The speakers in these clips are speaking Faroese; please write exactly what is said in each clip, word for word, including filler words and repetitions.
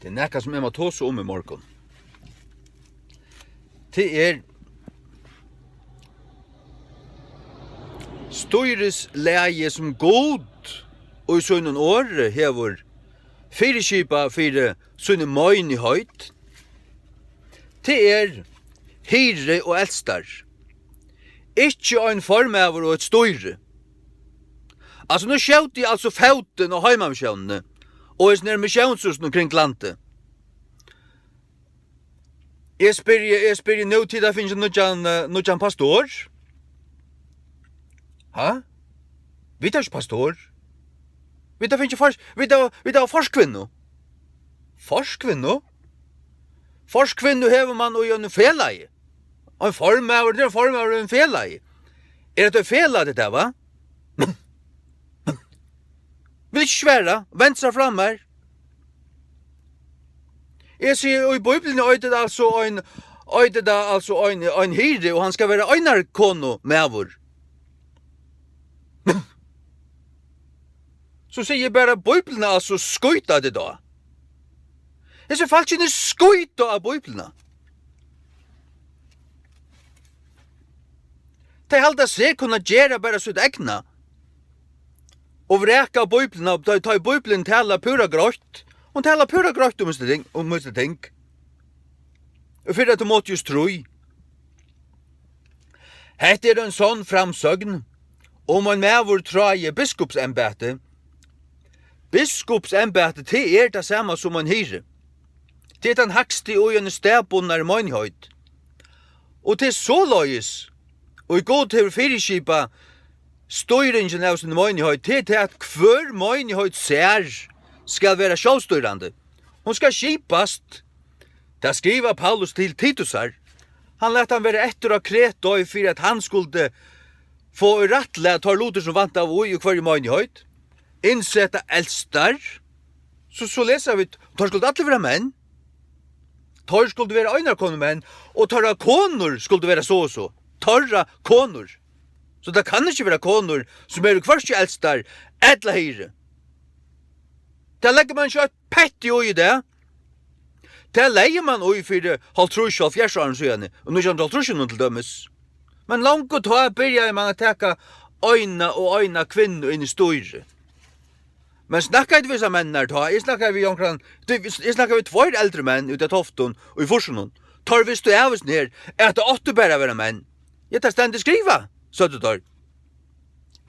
Tað er nakað, sum eg má tosa um í morgun. Tað er stýrislagið, sum Gud í sínum orði hevur fyriskipað fyri síni meinigheit. Tað er hirði og eldstar. Ikki ein formaður og eitt stýri. Altso, nú skjóti eg altso fótin á heimamissiónini og hesum her missiónshúsunum kring landið. Eg spyrji, eg spyrji nú, tit hava fingið nýggjan, eh, nýggjan pastor? Ha? Vit hava ikki pastor. Vit hava fingið fors-, vit hava, vit hava forkvinnu. Forkvinnu? Forkvinnu hevur mann í einum felagi. Ein formaður, tað er ein formaður í einum felagi. Er hetta eitt felag, tað, va? Vil ikki svara, vend sær frá mær. Eg sigi, í Bíbliuni eitur tað altso ein, eitur tað altso ein, ein hirði, og hann skal vera einarkonumaður. So sigi eg bara, Bíbliuna, altso, skíta tit á. Hesi fólkini skíta á Bíbliuna. Tey halda seg kunna gera bara sítt egna. Og vraka Bíbliuna, tá, tá ið Bíblian talar púra greitt. Hon talar púra greitt um hesi ting, um hesi ting. Og fyrra Timoteus trý. Hetta er ein sonn framsøgn, um ein maður tráði biskupsembæti. Biskupsembæti, tað er tað sama sum ein hirði. Tað er tann hægsti í eini staðbundnari meinigheit. Og tað er soleiðis, og Gud hevur fyriskipað stýringin av síni meinigheit, tað er tað, at hvør meinigheit sær skal vera sjálvstýrandi. Hon skal skipast. Tað skrivar Paulus til Titusar. Hann læt hann vera eftir á Kretoi, fyri at hann skuldi fáa í rættlag teir lutir, sum vantaðu í, í hvørji meinigheit. Innseta eldstar. So, so lesa vit, teir skuldu allir vera menn. Teir skuldu vera einarkonumenn, og teirra konur skuldu vera so og so. Teirra konur. So tað kann ikki vera konur, sum eru hvørki eldstar ella hirði. Tað leggur mann ikki eitt petti í í dag. Tað legði mann í fyri hálvtrýss, hálvfjerðs árum síðani, og nítjan hundrað og hálvtrýssunum til dømis. Men longu tá byrjaði mann at taka eina og eina kvinnu inn í stýrið. Men snakkaði tú við hesar menninar tá? Eg snakkaði við onkran, tú, eg snakkaði við tveir eldri menn úti á Toftum í fýrsunum. Teir vistu av hesum her, at tað áttu bara at vera menn. Ja, tað stendur skrivað, søgdu teir.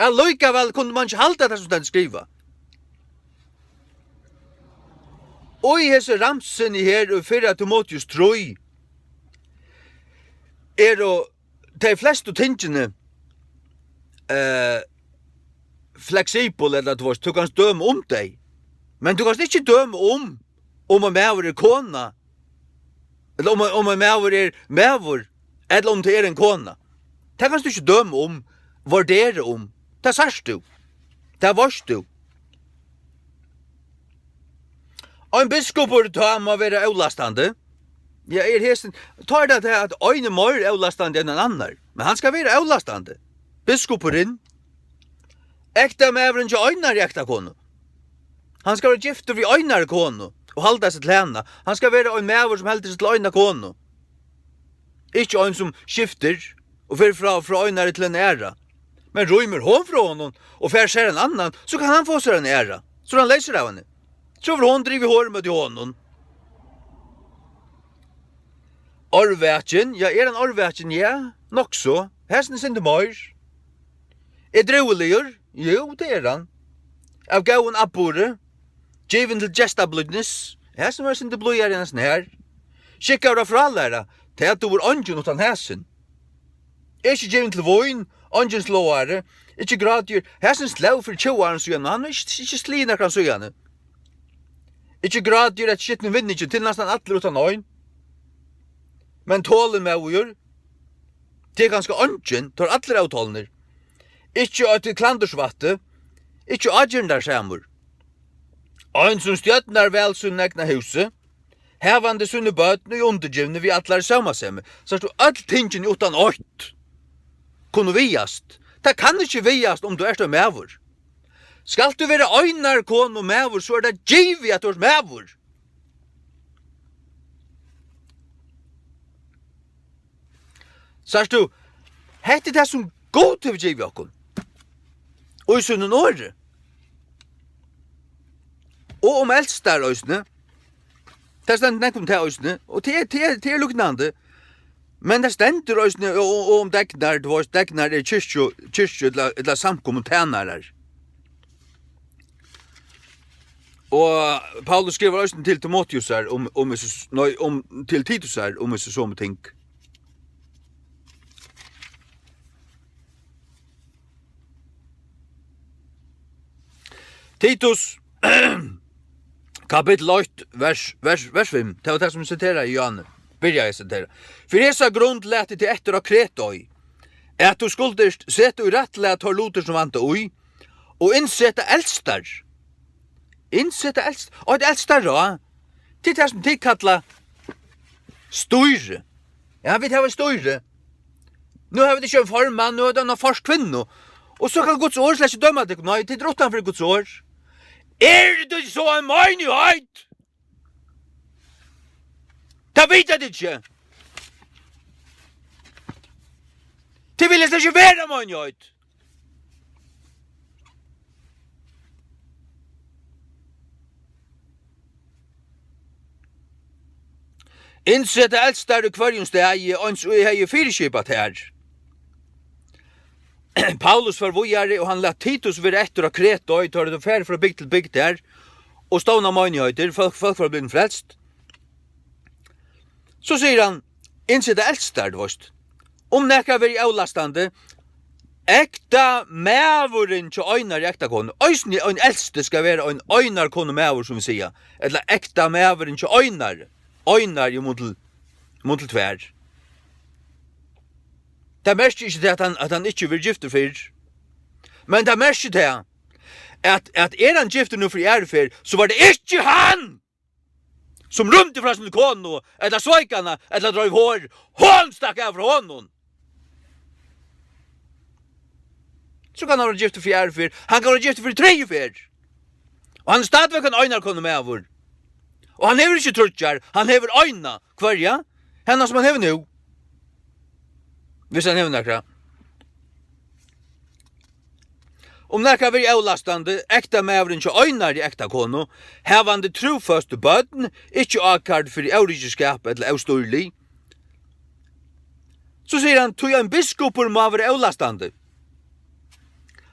Allíkavæl kundi mann ikki halda tað, sum stendur skrivað. Og í hesi ramsuni her í fyrra Timoteus trý eru tey flestu tingini, eh, fleksibul, ella, tú veist, tú kanst døma um tey. Men tú kanst ikki døma um, um ein maður er kona, ella um, um ein maður er maður, ella um tað er ein kona. Tað kanst tú ikki døma um, vurdera um. Tað sært tú. Tað veitst tú. Ein biskupur, tá, má vera avlastandi. Ja, er hesin, tá er tað tað, at ein er meir avlastandi enn ein annar. Men hann skal vera avlastandi. Biskupurin. Ektamaðurin hjá einari ektakonu. Hann skal vera giftur við einari konu og halda seg til hana. Hann skal vera ein maður, sum heldur seg til eina konu. Ikki ein, sum skiftir og fer frá, frá einari til eina aðra. Men rýmir hon frá honum og fær sær ein annan, so kann hann fáa sær eina aðra. So er hann leysur av henni. So verður hon drivin í hor móti honum. Árvakin, ja, er hann árvakin? Ja, nokk so. Hesin er sindur meir. Er drúgligur? Jú, tað er hann. Av góðum atburði. Givin til gestablídni. Hesin var sindur blíðari enn hesin her. Skikkaður at frálæra. Tað dugir eingin uttan hesin. Ikki givin til vín, eingin sløgari. Ikki grátigur. Hesin sló fyri tjúgu árum síðan, og hann er ikki, ikki sligin nakran síðani. Ikki grátigur eftir skitnum vinningi, til næstan allir uttan ein. Men tolinmóður, tað er kanska eingin, teir allir ótolnir. Ikki eitt klandursvætti, ikki ágirndarsamur. Ein, sum stjórnar væl sínum egna húsi, havandi síni børn í undirgivni við allari sómasemi. Sært tú, øll tingini uttan eitt kunnu vigast. Tað kann ikki vigast, um tú ert ein maður. Skalt tú vera einar konu maður, so er tað givið, at tú ert maður. Sært tú, hetta er tað, sum Gud hevur givið okkum í sínum orði. Og um eldstar eisini. Tað stendur nógv um tað eisini, og tað er, tað er, tað er líknandi. Men tað stendur eisini, og, og, og um degnar, tú veist, degnar er kirkju, kirkju ella, ella samkomutænarar. Og Paulus skrivar eisini til Timoteusar um, um hesi s-, nei, um, til Titusar um hesi somu ting. Titus, kapittul eitt, vers, vers, vers fimm. Tað var tað, sum eg siteraði, Johan. Byrjaði eg at sitera. Fyri hesa grund lati eg teg eftir á Kretoi, at tú skuldist seta í rætt lag teir lutir, sum vanta í, og innseta eldstar. Innseta elst-, og eitt eldstarráð. Til tað, sum tit kalla stýri. Ja, vit hava stýri. Nú hava vit ikki ein formann, nú hava vit eina forkvinnu. Og so kann Guds orð slett ikki døma tykkum. Nei, tit eru uttanfyri Guds orð. Er tað so ein meinigheit? Tað vita tit ikki. Tit vilja slett ikki vera meinigheit. Innseta eldstar í hvørjum staði, eins og eg hevði fyriskipað tær. Paulus fór víðari, og hann læt Titus vera eftir á Kretoi, og teir høvdu farið frá bygd til bygd har, og stovna meinigheitir, fólk, fólk vóru blivin frelst. So sigur hann, innseta eldstar, tú veist. Um nakar verður avlastandi, ekta maðurin hjá einari ekta konu, eisini ein eldstur skal vera ein einari konu maður, sum vit siga, ella ekta maðurin hjá einari, einar í mun til, mun til tvær. Tað merkir ikki tað, at hann, at hann ikki verður giftur fyrr. Men tað merkir tað, at, at er hann giftur nú fyri aðru ferð, so var tað ikki hann, sum rýmdi frá síni konu, ella sveik hana, ella dreiv hor. Hon stakk av frá honum. So kann hann vera giftur fyri aðru ferð. Hann kann vera giftur fyri triðju ferð. Og hann er stadigvæk ein einari konu maður. Og hann hevur ikki tríggjar, hann hevur eina. Hvørja? Hana, sum hann hevur nú. Viss hann hevur nakra. Um nakar verður avlastandi, ekta maðurin hjá einari ekta konu, havandi trúføst børn, ikki ákærd fyri óríkisskap ella óstýrilig. So sigur hann, tí ein biskupur má vera avlastandi.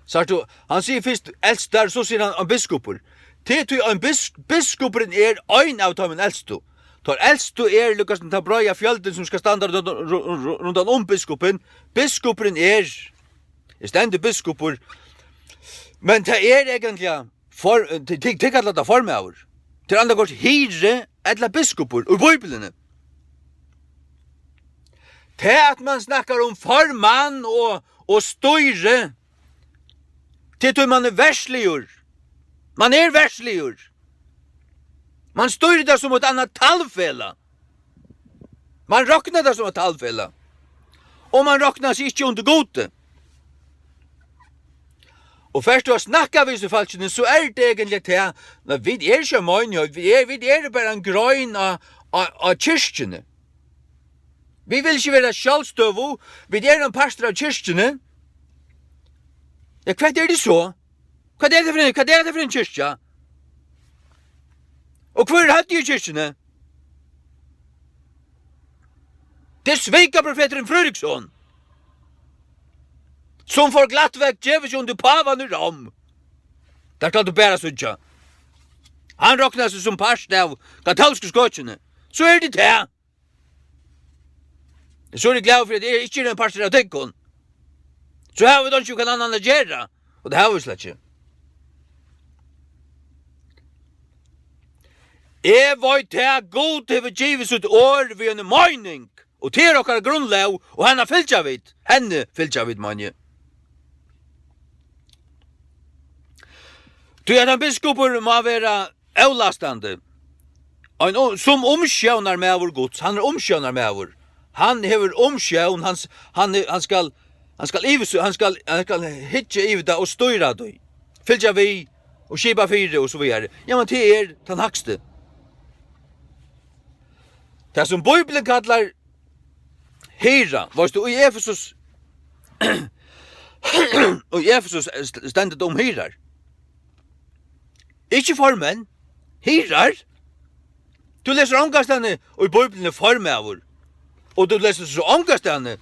Sært tú, hann sigur fyrst eldstar, so sigur hann ein biskupur. Tað er tí ein bis-, biskupurin er ein av teimum elstu. Teir elstu er líka sum tann breiða fjøldin, sum skal standa rundan, ru-, ru-, rundan um biskupin. Biskupurin er, eg stendur biskupur, men tað er eigentliga for-, tey, tey, tey kalla tað formaður. Tað er annaðhvørt hirði ella biskupur í Bíbliuni. Tað, at mann snakkar um formann og, og stýri, tað er tí, mann er verðsligur. Mann er verðsligur. Mann stýrir tað sum eitt annað talvfelag. Mann roknar tað sum eitt talvfelag. Og mann roknar seg ikki undir Gudi. Og fert tú at snakka við hesi fólkini, so er tað eigentliga tað, men vit eru ikki ein meinigheit, vit eru, vit eru bara ein grein á, á, á kirkjuni. Vit vilja ikki vera sjálvstøðug, vit eru ein partur av kirkjuni. Ja, hvat er tað so? Hvat er tað fyri, hvat er tað fyri ein kirkja? Og hvør er høvdið í kirkjuni? Tað er svikaprofeturin Fríðriksson, sum fór glatt vekk, gevur seg undir pávan í Rom. Tað skalt tú bara síggja. Hann roknar seg sum part av katólsku skøkjuni. So er tað tað. So eri eg glaður fyri, at eg ikki eri ein partur av tykkum. So hava vit einki við hvønn annan at gera, og tað hava vit slett ikki. Eg veit tað, Gud hevur givið sítt orð við eini meining, og tað er okkara grundlóg, og hana fylgja vit, henni fylgja vit, meini eg. Tí at ein biskupur má vera avlastandi. Ein um-, sum umsjónarmaður Guds, hann er umsjónarmaður. Hann hevur umsjón, hann s-, hann er, hann skal, hann skal yvir-, hann skal, hann skal hyggja yvir tað og stýra tí. Fylgja við og skipa fyri og so víðari. Ja, men tað er tann hægsti. Tað sum Bíblian kallar Hirða, veitst tú, í Efesus, í Efesus st-, stendur tað um hirðar. Ikki formenn, hirðar. Tú lesur ongastaðni í Bíbliuni formaður, og tú lesur so ongastaðni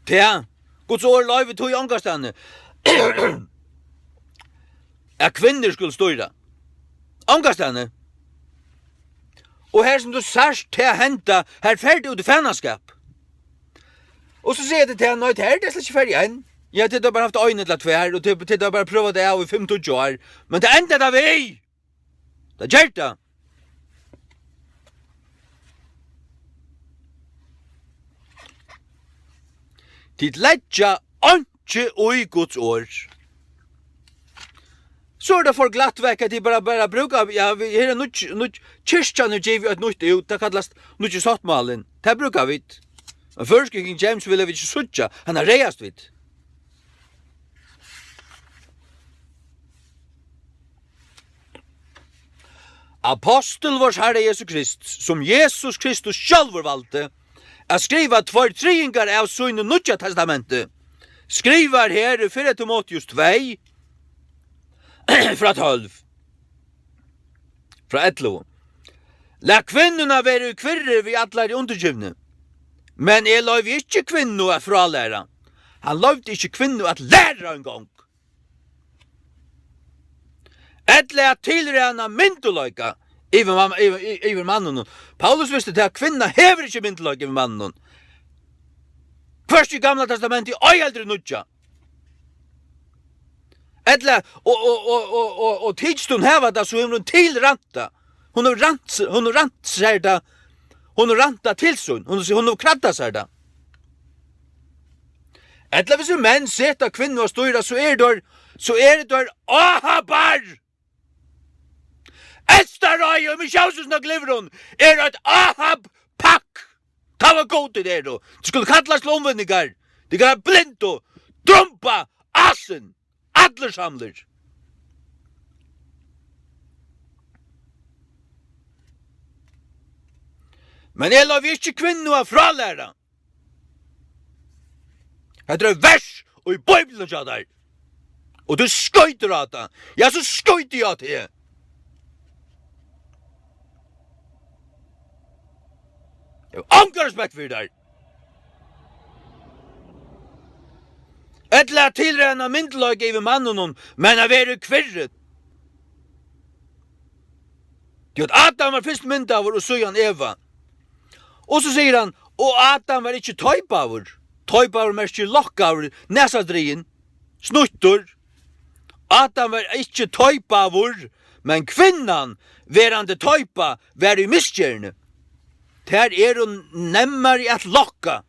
tað, Guds orð loyvir tí ongastaðni, at kvinnur skulu stýra. Ongastaðni. Og her sum tú sært tað henda, her fer tað út í fanaskap. Og so siga tit til hann, nei, tað er tað slett ikki farið enn. Ja, tit hava bara havt ein ella tvær, og tit, tit hava bara prøvað tað av í fimm, tíggju ár. Men tað endar tað við. Tað ger tað. Tit leggja einki í Guds orð. So er tað for glatt vekk, at tit bara, bara brúka, ja, vit, her er nýggj, nýggj, kirkjan hevur givið eitt nýtt út, tað kallast nýggi sáttmálin. Tað brúka vit. Men føroysku King James vilja vit ikki síggja, hann er reyðast vit. Apostul vors Harra Jesu Krist, sum Jesus Kristus sjálvur valdi, at skriva tveir triðingar av sínum Nýggja Testamenti, skrivar her í fyrra Timoteus tvey, frá tólv, frá ellivu: Lat kvinnuna vera í kvirri við allari undirgivni, men eg loyvi ikki kvinnu at frálæra. Hann loyvdi ikki kvinnu at læra eingong. Ella at tilræna myndugleika yvir mam-, yvir, yvir, yvir manninum. Paulus visti tað, at kvinna hevur ikki myndugleika yvir manninum. Hvørki í Gamla Testamenti, ei heldur í Nýggja. Ella, og, og, og, og, og, og tykist hon hava tað, so hevur hon tilrænt tað. Hon hevur rænt, hon hevur rænt sær tað. Hon hevur rænt tað til sín. Hon, hon hevur kraddað sær tað. Ella hvis menn seta kvinnu at stýra, so eru teir, so eru teir áhabar. Elsta ráðið í missiónshúsinum á Glyvrum er eitt áhab pakk. Tað var gott, tit eru. Tit skulu kallast til umvendingar. Tit eru blind og drumpa asin. Allir samlir. Men eg lovi ikki kvinnu at frálæra. Hetta er vers í Bíbliuni hjá tær. Og tú skýtur á tað. Ja, so skýti eg á teg. Eg havi ongan respekt fyri tær. Ella at tilræna myndugleika yvir manninum, men at vera í kvirri. Tí at Adam var fyrst myndaður og síðan Eva. Og so sigur hann, og Adam var ikki teipaður. Teipaður merkir lokkaður, nasadrigin, snýttur. Adam var ikki teipaður, men kvinnan, verandi teipa, var í misgerðini. Tær eru nemmari at lokka.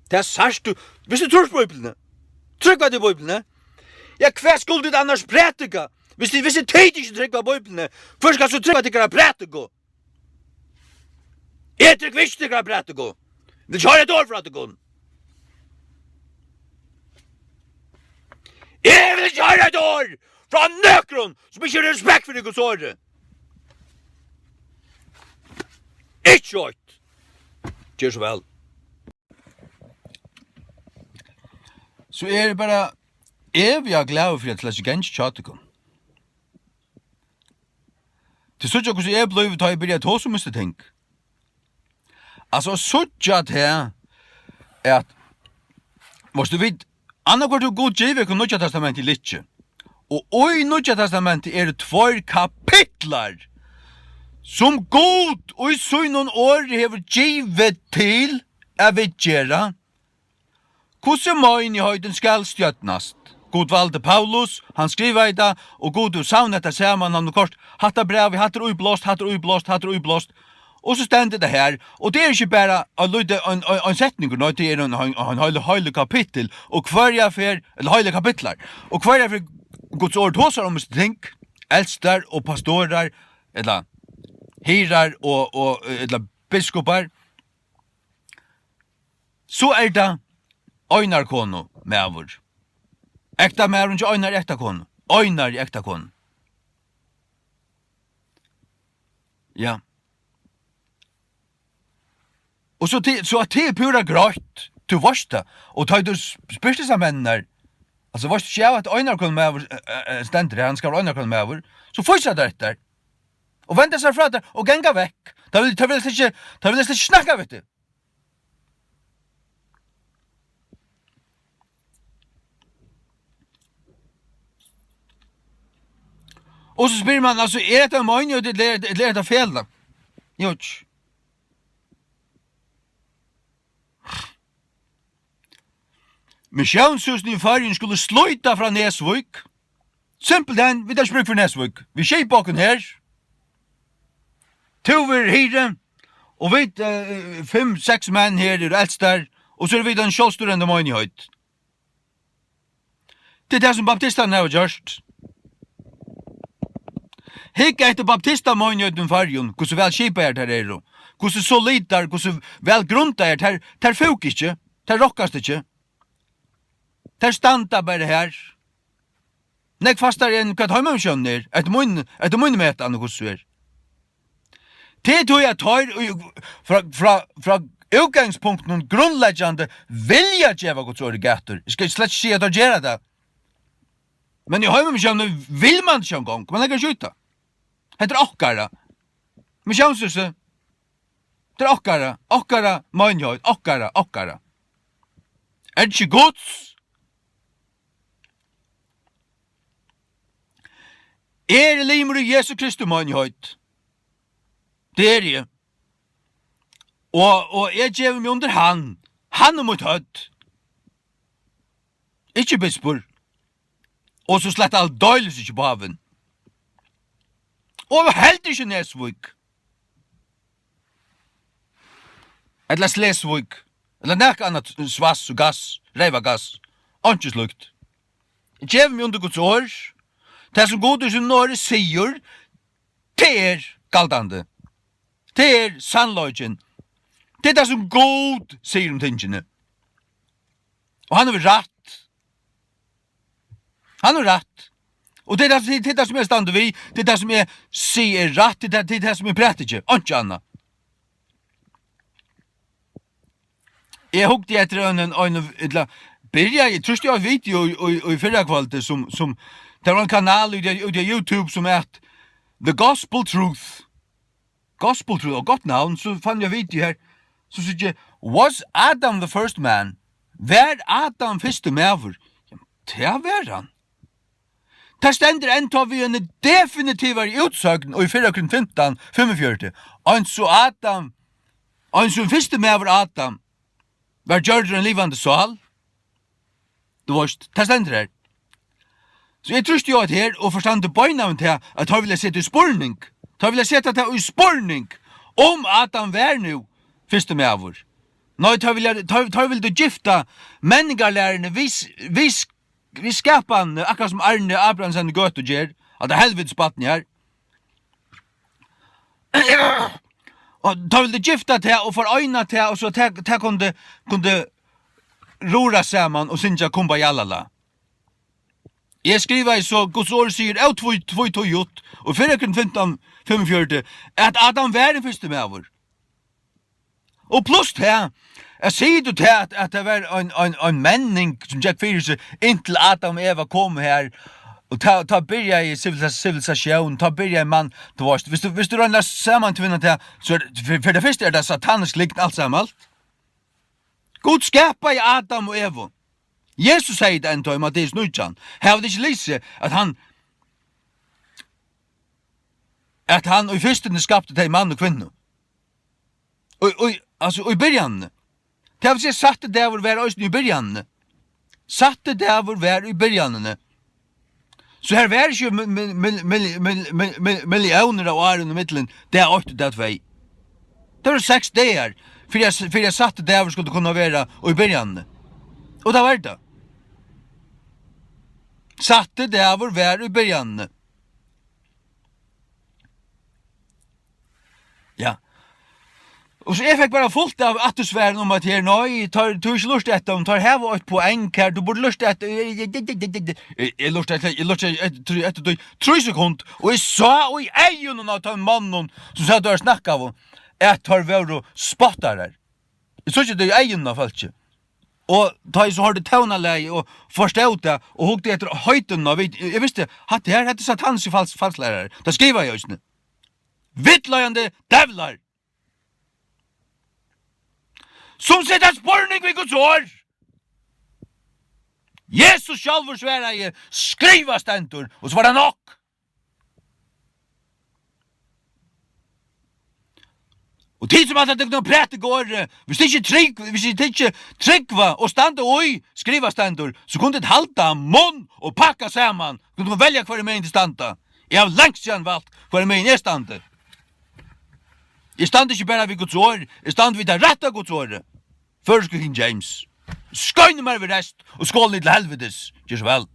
Tað sært tú, viss tú trýrt Bíbliuni. Trúgva tit Bíbliuni? Ja, hvat skulu tit annars prædika? Viss tit, viss tit ikki trúgva Bíbliuni, hvør skal so trúgva tykkara prædiku? Eg trúgvi ikki tykkara prædiku. Vil ikki hoyra eitt orð frá tykkum. Eg vil ikki hoyra eitt orð frá nøkrum sum ikki hevur respekt fyri Guds orði. Ikki eitt. Ger so væl. So eg eri bara evigt glaður fyri, at tað er ikki gangið hjá tykkum. Tit síggja, hvussu eg blívi, tá eg byrji at tosa um hesi ting. Altso, at síggja tað, at, veitst tú, vit, annaðhvørt hevur Gud givið okkum Nýggja Testamentið ella ikki. Og í Nýggja Testamentið eru tveir kapitlar, sum Gud í sínum orði hevur givið til at vit gera, hvussu meinigheitin skal stjórnast. Gud valdi Paulus, hann skrivaði tað, og Gud hevur savnað tað saman, hann hevur koyrt hatta brævið, hatta er íblást, hatta er íblást, hatta er íblást. Og so stendur tað her, og tað er ikki bara ein lítið, ein, ein, ein setningur, nei, tað er ein, ein, ein heil, heil kapittul, og hvørja ferð, ella heilar kapitlar, og hvørja ferð Guds orð tosar um hesi ting, elstar og pastorar, ella hirðar og, og, ella biskupar, so er tað einari konu maður. Ektamaðurin hjá einari ektakonu. Einari ektakonu. Ja. Og so til, so at tað er púra greitt, tú veitst tað. Og tá tú sp-, spyrt hesar menninar, altso, veitst tú ikki at Einar Krónumaður, eh, eh, stendur her, hann skal vera Einar Krónumaður, so fýsa teir eftir tær. Og venda sær frá tær og ganga vekk. Tað vil, tað vil slett ikki, tað vil slett ikki snakka við teg. Og so spyr man, altso, er hetta meinið, ella er, ella er hetta felag? Jú. Missiónshúsini í Føroyum skulu slíta frá Nesvík. Simpelthen, vit hava ikki brúk fyri Nesvík. Vit skipa okkum her. Tú verður hirði, og vit, eh, fimm, seks menn her eru eldstar, og so eru vit ein sjálvstýrandi meinigheit. Tað er tað, sum baptistarnir hava gjørt. Hygg eftir baptistameinigheitini í Føroyum, hvussu væl skipaðar tær eru, hvussu solidar, hvussu væl grundaðar, tær, tær fúka ikki, tær rokkast ikki. Tær standa bara har. Nógv fastari enn hvat Heimamissiónin er, eftir mín, eftir mínum metan, og hvussu er. Tað er tí, at teir í, frá, frá, frá útgangspunktinum grundleggjandi vilja geva Guds orði gætur. Eg skal slett ikki siga, at teir gera tað. Men í Heimamissiónini vil man ikki eingong, man leggur ikki út tað. Hetta er okkara. Missiónshúsið. Tað er okkara, okkara meinigheit, okkara, okkara. Er tað ikki Guds? Eg eri limur í Jesu Kristi meinigheit. Tað eri eg. Og, og eg gevi meg undir hann. Hann er mítt høvd. Ikki bispur. Og so slett aldeilis ikki pávin. Og heldur ikki Nesvík. Ella Slesvík. Ella nakað annað svass og gass, reyvagass. Einki slíkt. Eg gevi meg undir Guds orð. Tað sum Gud í sínum orði sigur, tað er galdandi. Tað er sannleikin. Tað er tað, sum Gud sigur um tingini. Og hann hevur rætt. Hann hevur rætt. Og tað er tað, tað er tað, sum eg standi við. Tað er tað, sum eg sigi er rætt. Tað er tað, tað er tað, sum eg prædiki. Einki annað. Eg hugdi eftir ein, ein, ein, ella, byrjaði, eg trústi á eitt video í, í, í fyrrakvøldið, sum, sum, tað var ein kanal úti á, úti á YouTube, sum æt The Gospel Truth. Gospel Truth, og gott navn, so fann eg video her, so síggi eg, "Was Adam the first man?" Var Adam fyrsti maður? Jamen, tað var hann. Tað stendur enntá við eini definitivari útsøgn í fyrra Korint fimtan, fimmogfjøruti. Eins og Adam, eins og fyrsti maður Adam, var gjørdur ein livandi sál. Tú veitst, tað stendur her. So eg trýsti á hetta her og forstandi beinanvegin tað, at teir vilja seta í spurning. Teir vilja seta tað í spurning, um Adam var nú fyrsti maður. Nei, teir vilja, teir, teir vildu gifta menningarlæruni við, við, við skapan, akkurát sum Arni Abrahamsen í Gøtu ger, at tað helvitis barnið her. Og teir vildu gifta tað og foreina tað, og so tað, tað kundi, kundi rura saman og syngja Kumbajalala. Eg skrivaði so, Guds orð sigur ótví-, tvítíðigt, og fyrra Korint fimtan, fimmogfjøruti, at Adam var ein fyrsti maður. Og pluss tað, at sigur tú tað, at, at tað var ein, ein, ein menning, sum gekk fyri seg, inntil Adam og Eva komu her, og tá, tá byrjaði sivil-, sivilisatión, tá byrjaði mann, tú veitst, viss tú, viss tú roynir at samantvinna tað, so er, fyri, fyri tað fyrsta er tað satanisk lygn alt saman. Gud skapaði Adam og Evu. Jesus segði tað enntá í Matteus nítjan. Hava tit ikki lisið, at hann, at hann í fyrstuni skapti tey mann og kvinnu? Og, og, altso, í byrjanini. Tað vil siga, sætti dagur var eisini í byrjanini. Sætti dagur var í byrjanini. So her var ikki mi-, mi-, mi-, milliónir av árum ímillum dag eitt og dag tvey. Tað vóru seks dagar, fyri at, fyri at sætti dagur skuldi kunna vera í byrjanini. Og tað var tað. Sætti dagur var í byrjanini. Ja. Og so eg fekk bara fult av aftursvari um at her, nei, teir, tú ikki lurta eftir, um teir hava eitt poeng her, tú burdi lurta eftir, eg, eg, eg, eg, eg, eg lurta eftir, eg lurta eftir, eftir, eftir, eftir trý sekund, og eg sá í eygunum á teimum monnum, sum sat og snakkaðu, at teir vóru spottarar. Eg síggi tað í eygunum á fólki. Og tá eg so hoyrdi tónalagið og forstóð tað og hugdi eftir heitum á vit-, eg visti, hatta her, hetta er sataniskir fals-, falsklærarar. Tað skrivaði eg eisini. Villleiðandi djevlar. Sum seta spurning við Guds orð. Jesus sjálvur svaraði, skrivað stendur, og so var tað nokk. Og tit sum ætla tykkum at prædika orðið, hvis tit ikki trúgv-, hvis tit ikki trúgva og standa í, skrivað stendur, so kunnu tit halda munn og pakka saman. Kunnu tit velja hvørjumegin tit standa. Eg havi langt síðan valt, hvørjumegin eg standi. Eg standi ikki bara við Guds orð, eg standi við tað rætta Guds orðið. Føroysku King James. Skeini mær við rest og skál niður til helvitis. Ger so væl.